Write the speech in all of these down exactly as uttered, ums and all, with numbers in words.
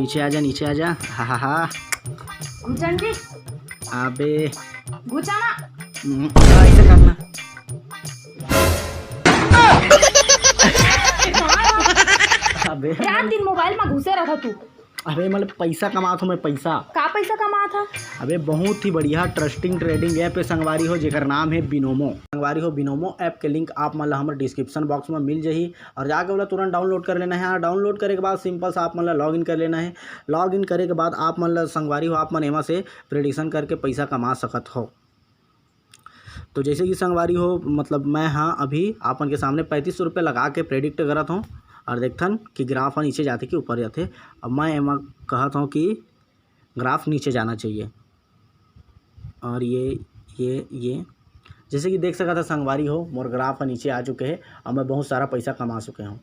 नीचे आजा, नीचे आजा। हा, हा, हा। घुचन जी। अबे। घुचा ना। हम्म, ऐसे करना। अबे। रात दिन मोबाइल में घुसे रहा तू। अबे, मतलब, पैसा कमात हूँ मैं, पैसा। का पैसा कमात हा? अबे, बहुत ही बढ़िया ट्रस्टिंग ट्रेडिंग ऐप है संगवारी हो, जेकर नाम है बिनोमो। संगवारी हो, बिनोमो ऐप के लिंक आप मन ला हमर डिस्क्रिप्शन बॉक्स में मिल जाही और जाके ओला तुरंत डाउनलोड कर लेना है। और डाउनलोड करे के बाद सिंपल सा आप मन ला लॉग इन कर लेना है। लॉग इन करे के बाद आप मन ला, संगवारी हो, आप मन एमा से प्रेडिक्शन करके पैसा कमा सकत हो। तो जैसे कि संगवारी हो, मतलब, मैं हाँ अभी आप मन के सामने पैंतीस सौ रुपये लगा के प्रेडिक्ट करत हूँ और देखथन कि ग्राफ ह नीचे जाथे कि ऊपर जाथे। अब मैं एमा कहत हूँ कि ग्राफ नीचे जाना चाहिए। और ये, ये, ये, जैसे कि देख सकत ह संगवारी हो, मोर ग्राफ ह नीचे आ चुके हे और मैं बहुत सारा पैसा कमा चुके हूँ।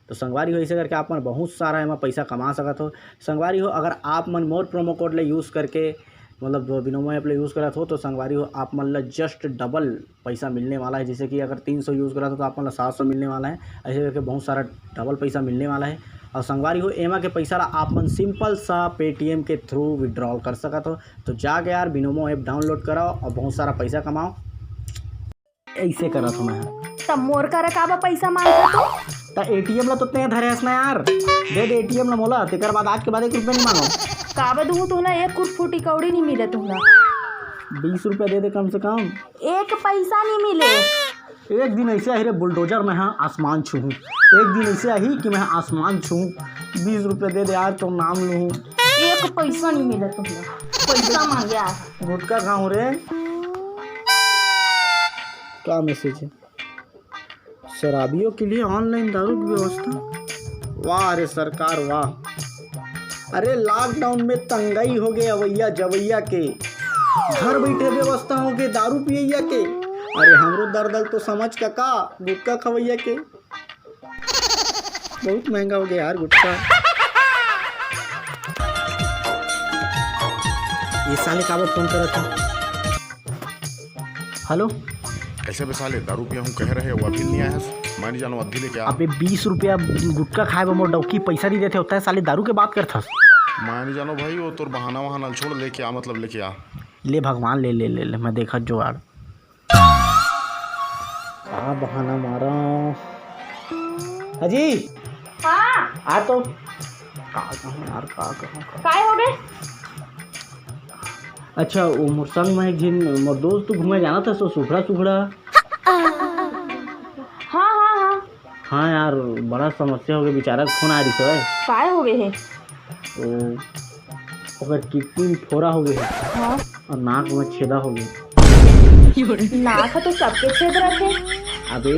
तो संगवारी हो, ऐसे करके आप मन बहुत सारा एमा पैसा कमा सकत हो। संगवारी हो, अगर आप मन मोर प्रोमो कोड ले यूज़ करके, मतलब, जो बिनोमो ऐप ले यूज़ करत हो, तो संगवारी हो, आप मन ला जस्ट डबल पैसा मिलने वाला है। जैसे कि अगर तीन सौ यूज़ करत हो, तो आप मन ला सात सौ मिलने वाला है। ऐसे करके बहुत सारा डबल पैसा मिलने वाला है। और संगवारी हो, एमा के पैसा ला आप मन सिंपल सा पेटीएम के थ्रू विड्रॉल कर सकत हो। तो जाके यार, बिनोमो ऐप डाउनलोड कराओ और बहुत सारा पैसा कमाओ। ऐसे करत हूँ मैं। त मोर करा काबर पैसा मांगत हो? त एटीएम ला तो तें धरे हस ना यार, दे दे एटीएम ला मोला, तेकर बाद आज के बाद एक रुपया नहीं मांगो। काबर दूँ तुला, एक कुट फूटी कौड़ी नहीं मिले तुला। बीस रुपया दे दे कम से कम। एक पैसा नहीं मिले। एक दिन ऐसे आही रे बुलडोजर में, हाँ, आसमान छूहूँ। एक दिन ऐसे आही कि मैं आसमान छूहूँ। बीस रुपया दे दे यार, तो नाम लूँ। एक पैसा नहीं मिले तुला, पैसा मांगे यार। गुटखा खाऊँ रे। का मैसेज है? शराबियों के लिए ऑनलाइन दारू की व्यवस्था। वाह रे सरकार, वाह। अरे, लॉकडाउन में तंगई हो गए अवैया जवैया के, घर बैठे व्यवस्था हो गए दारू पियैया के। अरे, हमरो दर्द ल तो समझ का, का गुटखा खवैया के। बहुत महंगा हो गया यार गुटखा। ये साले काबर फोन करत हे? हेलो। कैसे बे साले, दारू पिया हूँ कह रहे, वो अभी नहीं आया है। मैं नहीं जानू, अद्धी लेके आ। अबे, बीस रुपया गुटखा खाए बर मोर डौकी पैसा नहीं देते होता है, साले दारू के बात करत हस। मैं नहीं जानू भाई, वो तोर बहाना वहाना छोड़, लेके आ, मतलब लेके आ। ले भगवान, ले, ले, ले, ले, मैं देखत जुगाड़। का बहाना मारा? अजी। हाँ। आ तो। का कहूँ यार, का कहूँ? काय हो गए? अच्छा, वो मोर संग में एक झिन मोर दोस्त घूमे जाना था, सो सुखड़ा सुखड़ा। हाँ, हाँ, हाँ। हाँ यार, बड़ा समस्या हो गई, बेचारा के फोन आ रही है। काय हो गए है? तो ओकर किडनी में फोरा हो गए है। हाँ। और नाक में छेदा हो गए। नाक तो सबके छेद रहते। अबे,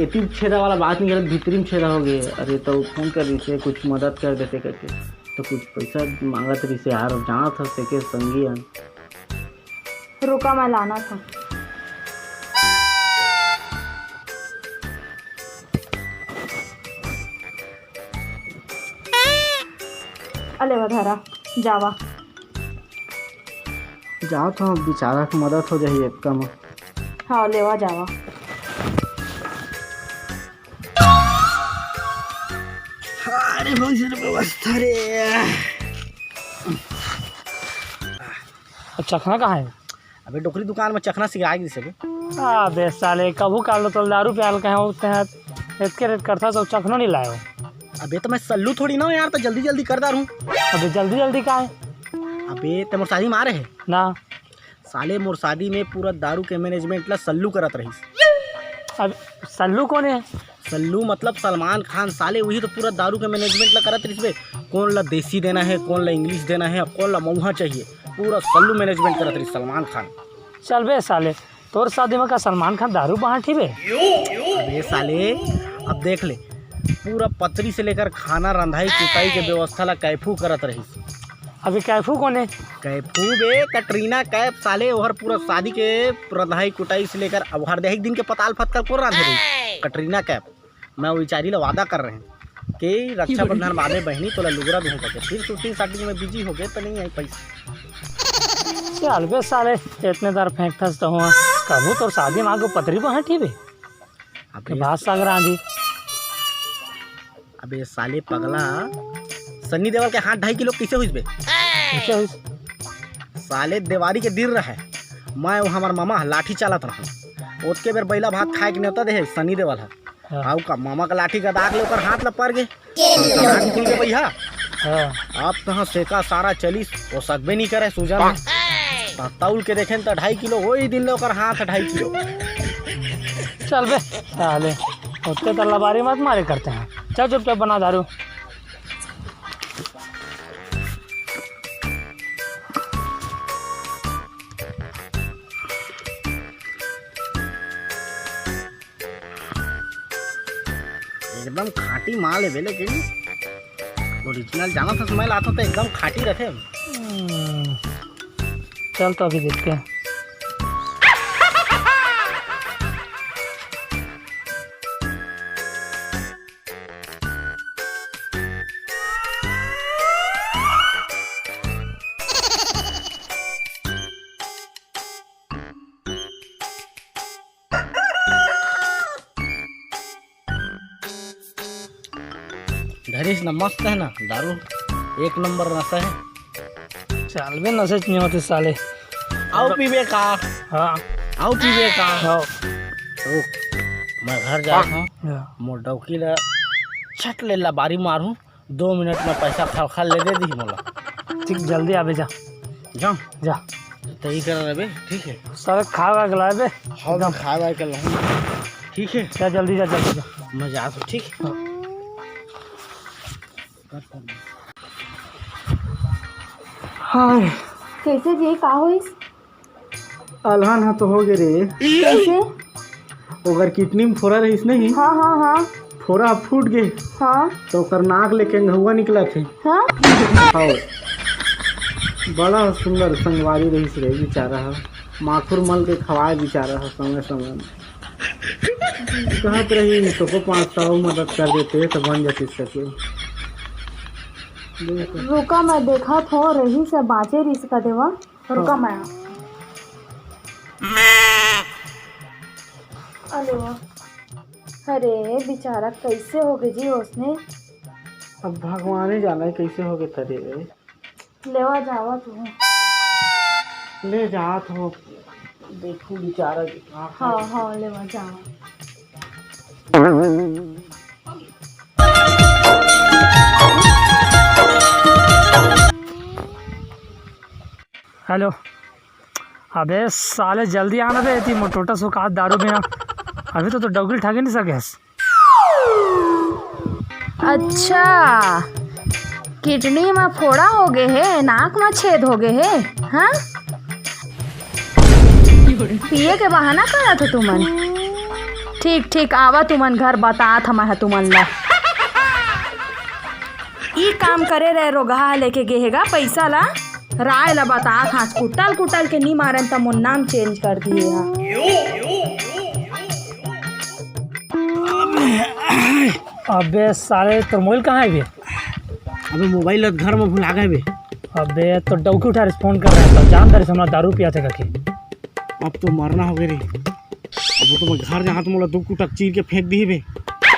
एती छेदा वाला बात नहीं करत, भीतरी में छेदा हो गए। अरे, तो फोन कर रही से, कुछ मदद कर देते करके। तो कुछ पैसा मांगत रही से यार, जाना था से के संगी है। रुका, मैं लाना था। अले वा धरा, जावा। जाओ तो बेचारा के मदद हो जाही एक कम। हाँ, लेवा जावा। अरे, बहुत जरूर व्यवस्था रे। अब चखना कहाँ है? अबे, डोकरी दुकान में चखना सिराय गिस हे बे। अबे साले, कभू काल तो दारू प्याल कहे होते हैं, इतके रेट करता तो चखनो नहीं लायो। अबे, तो मैं सल्लू थोड़ी ना हूँ यार, तो जल्दी जल्दी कर डारूँ। अबे, जल्दी जल्दी का है? अबे, ते मोर शादी में आ रहे? ना। साले, मोर शादी में पूरा दारू के मैनेजमेंट ला सल्लू करत रहीस। अब सल्लू कौन है? सल्लू मतलब सलमान खान। साले, वही तो पूरा दारू के मैनेजमेंट ला करत रहीस बे। कौन ला देसी देना है, कौन ला इंग्लिश देना है, अब कौन ला मऊहा चाहिए, पूरा सल्लू मैनेजमेंट करत रहीस सलमान खान। चल बे साले, तोर शादी में का सलमान खान दारू बांटी बे? अबे साले, अब देख ले, पूरा पतरी से लेकर खाना, रंधाई कुटाई के व्यवस्था ला कैफू करत रहीस। अबे कैफू कौन है? कैफू बे, कटरीना कैफ। साले, ओहर पूरा शादी के रंधाई कुटाई से लेकर अब हर देख दिन के पताल फतकल को रांधे रही, कटरीना कैफ। मैं वो बेचारी ला वादा कर रहे हैं कि रक्षाबंधन बादे बहनी तोला लुगरा दूँ करके, फिर शूटिंग शॉटिंग में बिजी हो गए तो नहीं आई पैसा। चल बे साले, इतने दर फेंकथस तो हुआ, कभू तोर शादी में आगू पतरी बांटी बे? अबे बात संग रांधी। अबे साले पगला, सनी देवल के हाथ ढाई किलो कइसे होइस बे? कइसे होइस? साले देवारी के दिन रहे, मैं अउ हमर मामा लाठी चालत रहन। ओतके बेर बइला भात खाए के नेवता देहे सनी देवल ह। हाँ। अउ का मामा के लाठी गदाक ले ओकर हाथ ल पर गे। हाथ खुल गे भैया। हाँ। अब तहाँ सेका सारा चलिस, ओ सकबे नहीं करे सूजन ह। त तौल के देखेन त ढाई किलो, वही दिन ले ओकर हाथ ढाई किलो। चल बे साले, ओतके त लबारी मत मारे करते हैं। चल चुपचाप बना दारू। एकदम खाटी माल हे बे, लेकिन ओरिजिनल जानत हस, मैं लाथों त एकदम खाटी रथे। हम्म, चल तो अभी देखते हैं। धरिस न, मस्त हे न दारू, एक नंबर नशा हे। चल बे, नशे च नहीं होते साले। अउ पीबे का? हाँ। अउ पीबे का? हाँ। रुक, मैं घर जात हूँ। हाँ। मोर डौकी ला छट ले लबारी मारहूँ, दो मिनट में पैसा खल खल ले दे दी मोला। ठीक, जल्दी आबे जा। जाऊँ? जा। त ई कर रहे बे, ठीक हे। साले खा वा के लाए बे। हाँ, मैं खा वा के लाऊँ। ठीक हे। जा जल्दी जा, जल्दी जा। मैं जात हूँ, ठीक? हाँ। हाय। कइसे जी, का होइस? अलहन ह तो हो गे रे। कइसे? ओकर किडनी में फोरा रहिस नहीं? हाँ, हाँ, हाँ। फोरा ह फूट गे। हाँ। तो ओकर नाक ले केंघुआ निकलत हे। हाँ? हाँ। बड़ा सुंदर संगवारी रहिस रे बिचारा ह। माखुर मल के खवाए बिचारा ह समय समय में। कहत रही, "तोको पाँच सौ मदद कर देते, तो बन जाती सके।" रुका, मैं देखत हो, रहिस हे बाँचे रहिस का देवा। रुका, हाँ। मैं अरे वाह। अरे, बिचारा कइसे हो गे जी ओसने? अब भगवाने जाने कइसे हो गे तरे। लेवा जावा तू। ले जात हो, देखू बिचारा के का हाँ, करे। हाँ, लेवा जावा। हेलो। अबे साले, जल्दी आना बे, एती मोर टोटा सुखात दारू बिना। अभी तो, तो डौकी ठगे नहीं सके हस। अच्छा, किडनी म फोड़ा हो गे हे, नाक म छेद हो गे हे, हाँ? पिए के बहाना करत हो तुमन। ठीक, ठीक, आवा तुमन घर, बतात हमै ह तुमन ला। ई काम करे रहे रोगहा लेके गे हे गा पैसा ला। राय ला बतात हँव, कुटल कुटल के नी मारन त मोर नाम चेंज कर दिए हा। अबे साले, तोर मोबाइल कहाँ हे बे? अबे मोबाइल ला घर में भुला गए बे। अबे तो डौकी उठा रिस फोन कर रहे हैं, तो जान दे रिस हमला दारू पियाथे कके। अब तो मरना हो गए रे। अब वो तो मैं घर जात हँव, मोला दू कुटा चीर के फेंक दिही बे।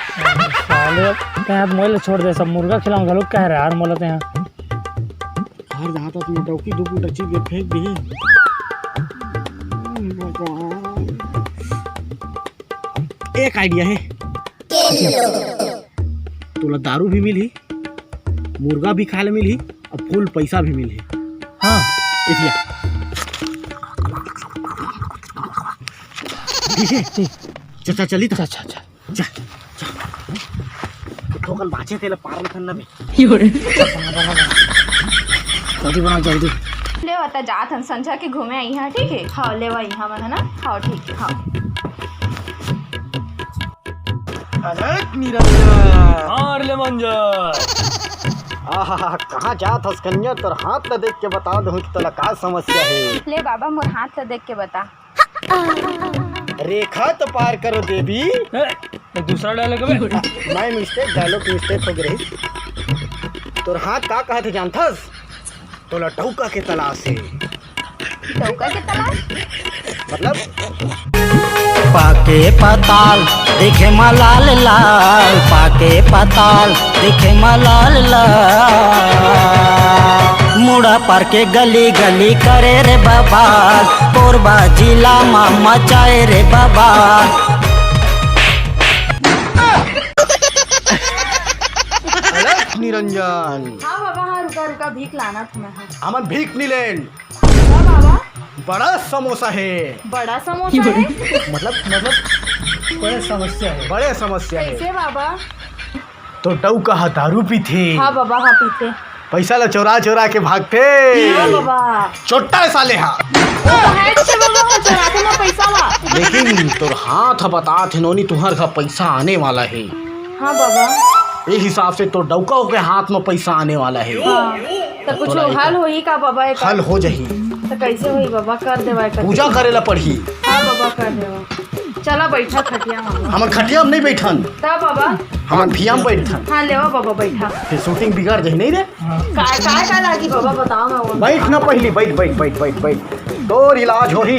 साले, तैं मोबाइल छोड़ दे, सब मुर्गा खिलाऊं घलो कह रहा यार मोला तैं। घर जात हँव तो मोर डौकी दू कुटा चीर के फेंक दिही। एक आइडिया हे। तोला दारू भी मिलही, मुर्गा भी खाए ले मिलही अउ फुल पैसा भी मिलही। हाँ। एतिया। ठीक हे? ठीक। चचा, चली त। अच्छा, अच्छा। जा, जा। ठोकन बाँचे तेला पार करना बे। यो रे। जल्दी बना, जल्दी। लेवा त जात हन संझा के घूमे आई हा, ठीक हे? हाँ, लेवा आई हा मन, है ना? हाँ, ठीक हे, हाँ। अरे निरंजन। हाँ, ले मंजर। आहा, कहाँ जात हस कन्या? तोर हाथ ला देख के बता दूँ कि तोला का समस्या हे। ले बाबा, मोर हाथ ला देख के बता। रेखा तो पार करो देवी। ए, ये दूसरा डायलॉग है बे। मैं मिस्टेक, डायलॉग मिस्टेक हो गई रही। तोर हाथ का कहत हे जानथस? तोला डौका के तलाश हे। डौका के तलाश? मतलब? पाके पताल दिखे म लाल लाल, पाके पताल दिखे म लाल लाल। मुड़ा पार के गली गली करे रे बवाल, कोरबा जिला म मचाए रे बवाल। अलख निरंजन। हाँ बाबा, हाँ, रुका, रुका, भीख लाना था मैं, हाँ। हमन भीख नहीं लेन। का बाबा? बड़ा समोसा है। बड़ा समोसा है? मतलब, मतलब, बड़े समस्या है। बड़े समस्या है। कैसे बाबा? तो डौका हा दारू पीथे। हाँ बाबा, हाँ पीथे। पैसा ला चोरा चोरा के भागथे। हाँ बाबा। चोट्टा है साले हा। वो तो है जैसे बाबा, वो चोराथे ना पैसा ला। लेकिन तोर हाथ ह बतात हे नोनी, तुहर घर पैसा आने वाला है। हाँ बाबा। ये हिसाब से तो डौका के हाथ में पैसा आने वाला है। हाँ। तो कुछ तोला हल एक होही का बाबा? एक हल हो जाही। तो कैसे होही बाबा? कर देवा एक पूजा करे ला पड़ही। हाँ बाबा, कर देवा। चला बैठा खटिया में। हमन खटिया में नहीं बैठन। तब बाबा? हमन भिया में बैठन। हाँ, लेवा बाबा, बैठा। फिर शूटिंग बिगड़ जाही नहीं रे। का, का, का लागी बाबा, बताओ ना वो। बैठ ना पहली, बैठ, बैठ, बैठ, बैठ, बैठ। तोर इलाज होही।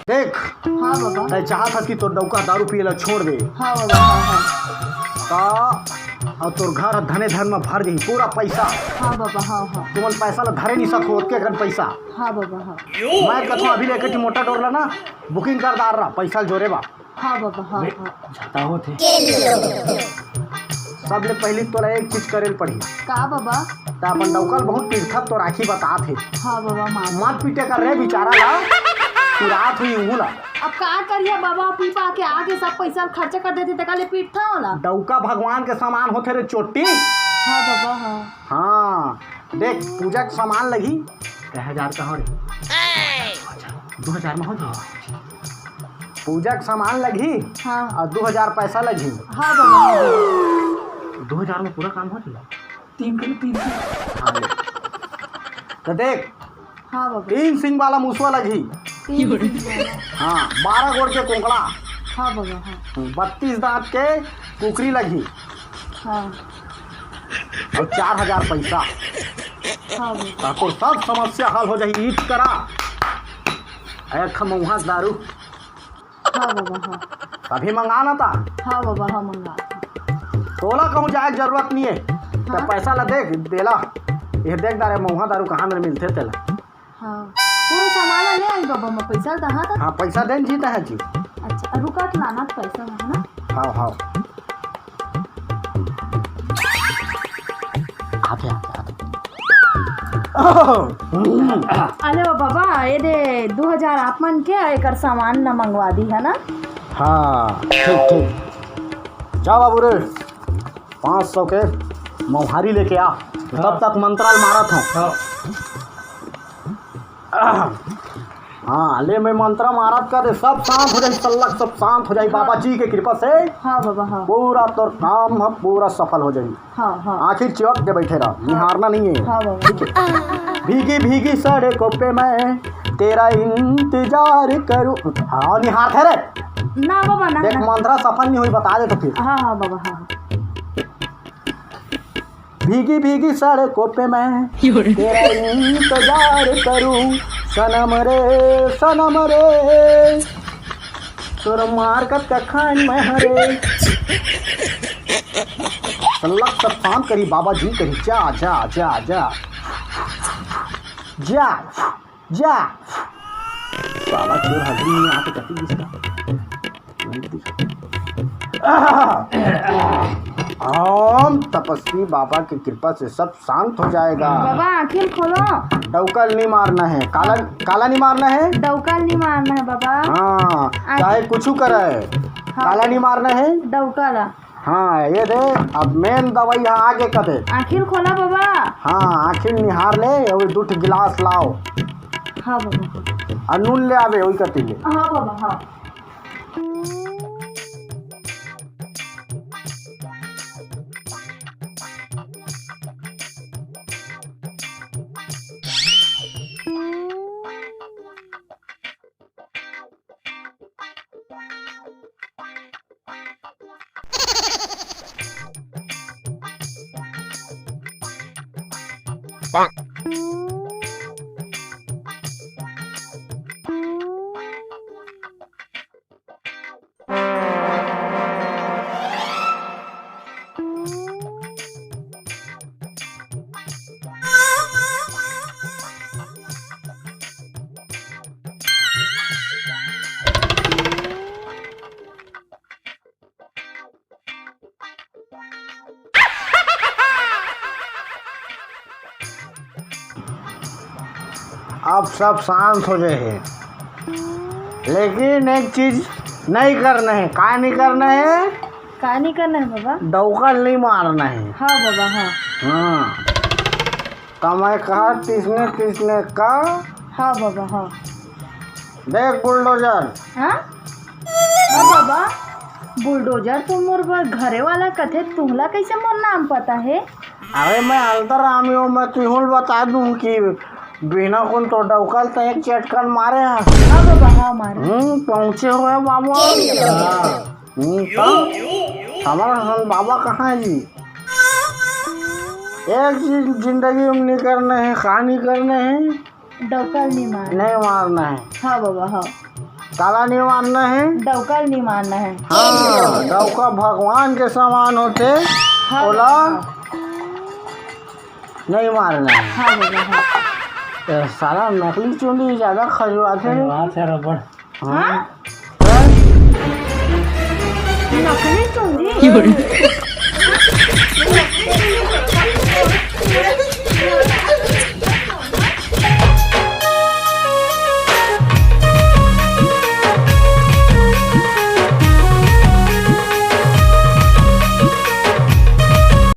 देख, हाँ बाबा। तै चाहत हस कि तोर डौका दारू पिए ला छोड़ दे। हाँ बाबा, हाँ, हाँ। का, और तोर घर धने धन में भर जाही, पूरा पैसा। हाँ बाबा, हाँ, हाँ। तुमन पैसा ला धरे नहीं सको, ओतके कन पैसा। हाँ बाबा, हाँ। मैं कथों अभी लेके टी मोटा डोर ला ना, बुकिंग कर डार रहा, पैसा जोरे बा। हाँ बाबा, हाँ, हाँ। जाता होत हे। सबले पहली तोला एक चीज करे ल पड़ही। का बाबा? त अपन डौका ल बहुत पीटथस, तोर आँखी बतात हे। हाँ बाबा, माफ। मत पीटे कर रे बिचारा ला, पिरात हुई उहू ला। अब का करिया बाबा, पी पा के आके सब पैसा खर्चा कर देथे, तेका ले पीटथा ओला। डौका भगवान के समान होथे रे चोट्टी। हाँ बाबा, हाँ। हाँ, देख, पूजा के सामान लगही। कै हजार का हो रे? अच्छा, दो हजार में हो जाही। पूजा के सामान लगही। हाँ। और दो हजार पैसा लगही। हाँ बाबा, हाँ बाबा। दो हजार में पूरा काम हो जाही। तीन किलो, तीन किलो। हाँ, ले। तो देख, हाँ बाबा। तीन सिंग वाला मुसवा लगही। तीन सिंग वाला। हाँ, बारह गोड़ के कोंकड़ा। हाँ बाबा, हाँ। बत्तीस दांत के कुकरी लगही। हाँ। और चार हजार पैसा। हाँ बाबा। ताको सब समस्या हल हो जाही। ईट करा, एक मऊहा दारू। हाँ बाबा, हाँ। अभी मंगा ना ता। हाँ बाबा, हाँ, मंगा। तोला कहूँ जाए के जरूरत नहीं है। तो हाँ। पैसा ला देख, देला। ये देख दारे, मऊहा दारू कहाँ मेर मिलथे तेला। हाँ। पूरा सामान ले आई बाबा, मैं पैसा दहा था। हाँ, पैसा देन जीता है जी। अच्छा, रुका के लाना पैसा है ना? हाँ, हाँ। आते, आते, आते। अरे ओ बाबा, ये दे दो हजार आप मन के एकर सामान न मंगवा दी है ना? हाँ, ठीक, ठीक। जा बाबू रे, पाँच सौ के मौहारी लेके आ। तब हाँ। तक मंत्राल मारत हूँ। हाँ। हाँ, ले मैं मंत्र मारत कर दे, सब शांत हो जाई, सल्लक सब शांत हो जाई, हाँ। बाबा जी के कृपा से। हाँ बाबा, हाँ। पूरा तोर काम ह पूरा सफल हो जाई। हाँ, हाँ। आँखी चिवक के बैठे रह, हाँ। निहारना नहीं है। हाँ बाबा। ठीक है। भीगी भीगी सड़कों पे मैं तेरा इंतजार करूँ। हाँ, निहारथे रे। ना बाबा, ना, देख, ना। मंत्र सफल नहीं हुई, बता दे तो फिर। हाँ, हाँ बाबा, हाँ, हाँ। भीगी भीगी सड़कों पे मैं तेरा इंतजार करूं, सनम रे, सनम रे, तोर मार का कखान में हरे। सल्लक सब काम करी, बाबा जी करी, जा, जा, जा, जा, जा। जा। साला चोर हजरी में आके कटी जिसका। ओम तपस्वी बाबा की कृपा से सब शांत हो जाएगा। बाबा, आँखिल खोलो। डौकल नहीं मारना है, काला, काला नहीं मारना है। डौकल नहीं मारना है बाबा। हाँ, आँखिल चाहे कुछ करे, हाँ। काला नहीं मारना है। डौकल। हाँ, ये दे, अब मेन दवाई है आगे का दे। आँखिल खोला बाबा। हाँ, आँखिल निहार ले, अउ दू ठो गिलास लाओ। हाँ बाबा। अउ नून ले आवे, वही कती ले। हाँ बाबा, हाँ। अब सब शांत हो जाए हे, लेकिन एक चीज नहीं करना है। का नहीं करना है? का नहीं करना है बाबा? डौका नहीं मारना है। हाँ बाबा, हाँ। हाँ, तो मैं कहा, तिसने तिसने का। हाँ बाबा, हाँ। देख बुलडोजर। हाँ? हाँ बाबा, बुलडोजर तो मोर बर घरे वाला कथे, तुहला कैसे मोर नाम पता है? अरे मैं अंतरामी हूँ, मैं तुहूँ ल बता दूँ कि बिना कुन तो डौका ल तो एक चटकन मारे है। हाँ बाबा, हाँ मारे। हम्म, पहुँचे हुए बाबा। हम्म, तब हमारा हसन बाबा कहाँ है जी? एक चीज जिंदगी में नहीं करना है, का नहीं करना है? डौका ल नहीं मारना। नहीं मारना है। हाँ बाबा, हाँ। काला नहीं मारना है। डौका ल नहीं मारना है। हाँ, डौका भगवान के समान होथे, हाँ ओला बाबा। नहीं मारना है। हाँ बाबा, हाँ। ए, साला नकली चुंदी ज्यादा खजुआथे रे। खजुआथे रबड़। हाँ? हाँ? नकली चुंदी?